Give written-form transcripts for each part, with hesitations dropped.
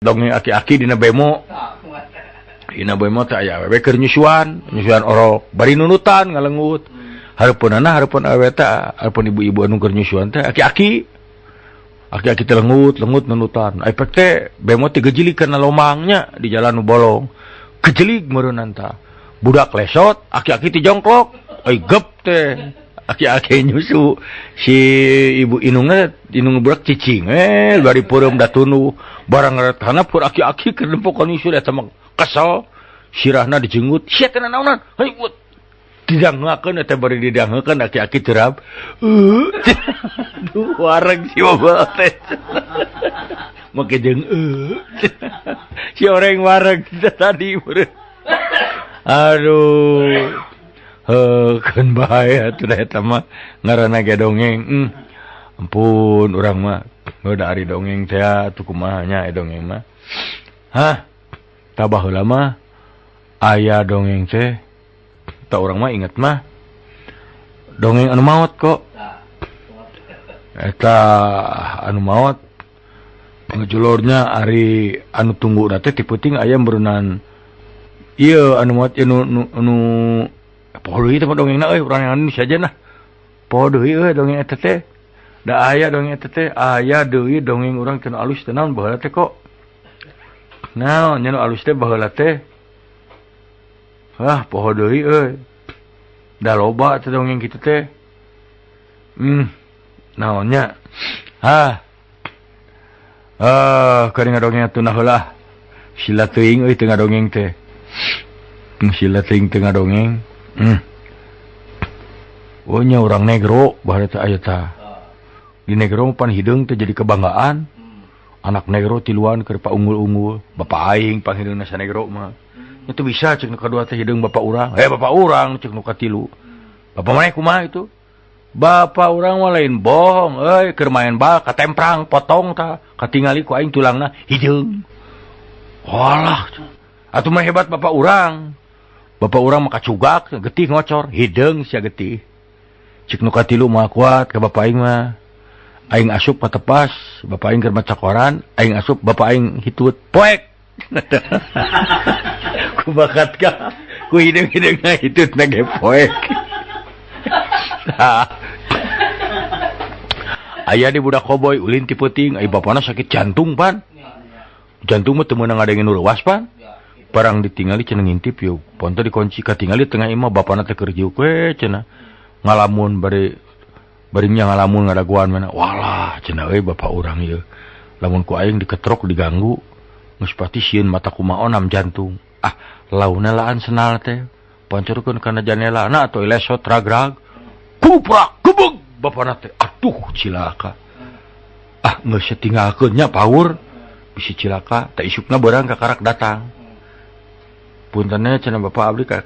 Dongeng aki-aki dina bemo. Dina bemo teh aya awewe keur nyusuan, nyusuan orok, bari nunutan ngalengut. Hareupeunana hareupeun awewe teh, hareupeun ibu-ibu anu keur nyusuan teh aki-aki. Aki-aki teh lengut, lengut nunutan. Ai pek teh bemo teh gejelig kana lomangnya di jalan nu bolong. Gejelig meureunnan tah. Budak lesot, aki-aki teh jongklok. Ai gep teh. Aki-aki nyusu si ibu inungna inung budak cicing bari peureum da tunduh barang ngaretana pur aki-aki keur nempokan nyusu eta mah kesel sirahna dijenggut sia teh naonan hayu didangeukeun eta bari didangeukeun aki-aki terap duh wareg si bapak teh make jeung si oreng wareg tadi aduh kan bahaya tuh eta mah ngaranna ge dongeng. Ampun urang mah da ari dongeng teh atuh kumaha nya dongeng mah. Hah? Tah baheula mah aya dongeng teh tah urang mah inget mah dongeng anu maot kok. Eta anu maot ngejulurnya ari anu tungguna teh ti peuting aya meureunnan ieu anu maot anu poho deui teh dongengna euy urang anu saja nah. Poho deui euy dongeng eta teh. Da aya dongeng eta teh, aya deui dongeng urang teu alus teh naon baheula teh kok. Naon nya nu alus teh baheula teh. Hah, poho deui euy. Da loba teh dongeng kitu teh. Naon nya? Hah. Keur ngadongeng atuh nah heula. Sila teuing euy teu ngadongeng teh. Sila teuing teu ngadongeng. Oh nya urang negro baheula teh aya tah. Di negro pan hideung teh jadi kebanggaan. Anak negro tiluan keur paunggul-unggul. Bapak aing panghideungna sanegro mah. Nya teu bisa ceuk nu kadua teh hideung bapak urang. Bapak urang ceuk nu katilu. Bapak maneh kumaha itu? Bapak urang mah lain bohong euy keur main bal katemprang potong tah katingali ku aing tulangna hideung. Walah atuh mah hebat bapak urang. Bapak urang mah kacugak getih ngocor hideung sia getih. Cik nu katilu mah kuat ka bapak aing mah. Aing asup katepas, bapak aing keur maca koran, aing asup bapak aing hitut poek. Ku bakat ka ku hideung-hideungna hitutna ge poek. Aya di budak koboy ulin ti peuting, ai bapana sakit jantung pan. Jantung mah teu meunang ngadengin nu leuwas pan. Barang ditingali cenah ngintip yeuh, ponto dikunci katingali tengah imah bapana teh keur jiuk we cenah. Ngalamun bari barinya ngalamun ngadaguan mana. Walah cenah euy bapak urang ieu. Lamun ku aing diketrok diganggu geus pati sieun mata kumaha onam jantung. Ah, launa laan senal teh. Pancurkeun kana janela na atuh lesot ragrag. Kuprak gebeg bapana teh. Aduh cilaka. Ah, geus tinggalkeun nya paur. Bisi cilaka teh isukna beurang kakarak datang. Puntennya cenah bapak abdi ka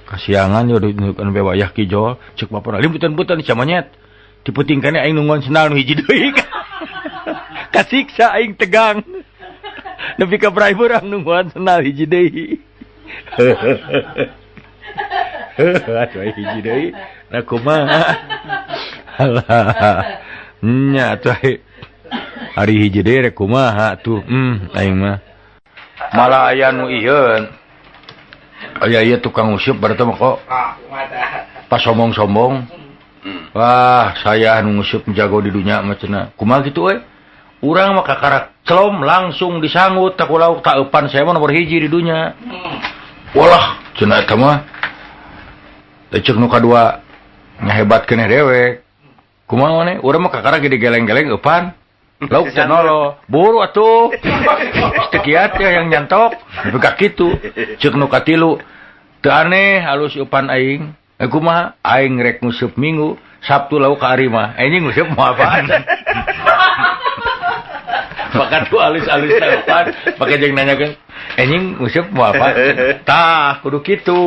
kasiangan yo anu wayah kijol ceuk bapak limputan-putan sia monyet. Ti peuting kene aing nungguan sendal nu hiji deui. Kasiksa aing tegang. Nepi ka brai beurang nungguan sendal hiji deui. Atuh hiji deui. Na kumaha? Alah. Nya atuh ari hiji deui rek kumaha atuh. Aing mah. Malah aya nu ieu. Aya ieu tukang useup berarti mah kok. Pas sombong-sombong. Wah, saya nu nguseup jago di dunya mah cenah. Kumaha kitu euy? Urang mah kakarak celom langsung disanggut tak lauk tak eupan saya mah nomor hiji di dunya. Walah, cenah eta mah. Teh ceuk nu kadua nya hebat keneh dewek. Kumaha maneh? Urang mah kakarak gede geleng-geleng eupan. Lauk teh nolo, buru atuh. Teu kiat ya yang nyantok, nepi ka kitu. Ceuk nu katilu, teu aneh halus eupan aing. Kumaha? Aing rek nguseup Minggu, Sabtu lauk ka ari mah. Anjing nguseup moal apaan. Bakat ku alus-alus eupan, pake jeung nanyakeun, anjing nguseup moal apa? Tah, kudu kitu.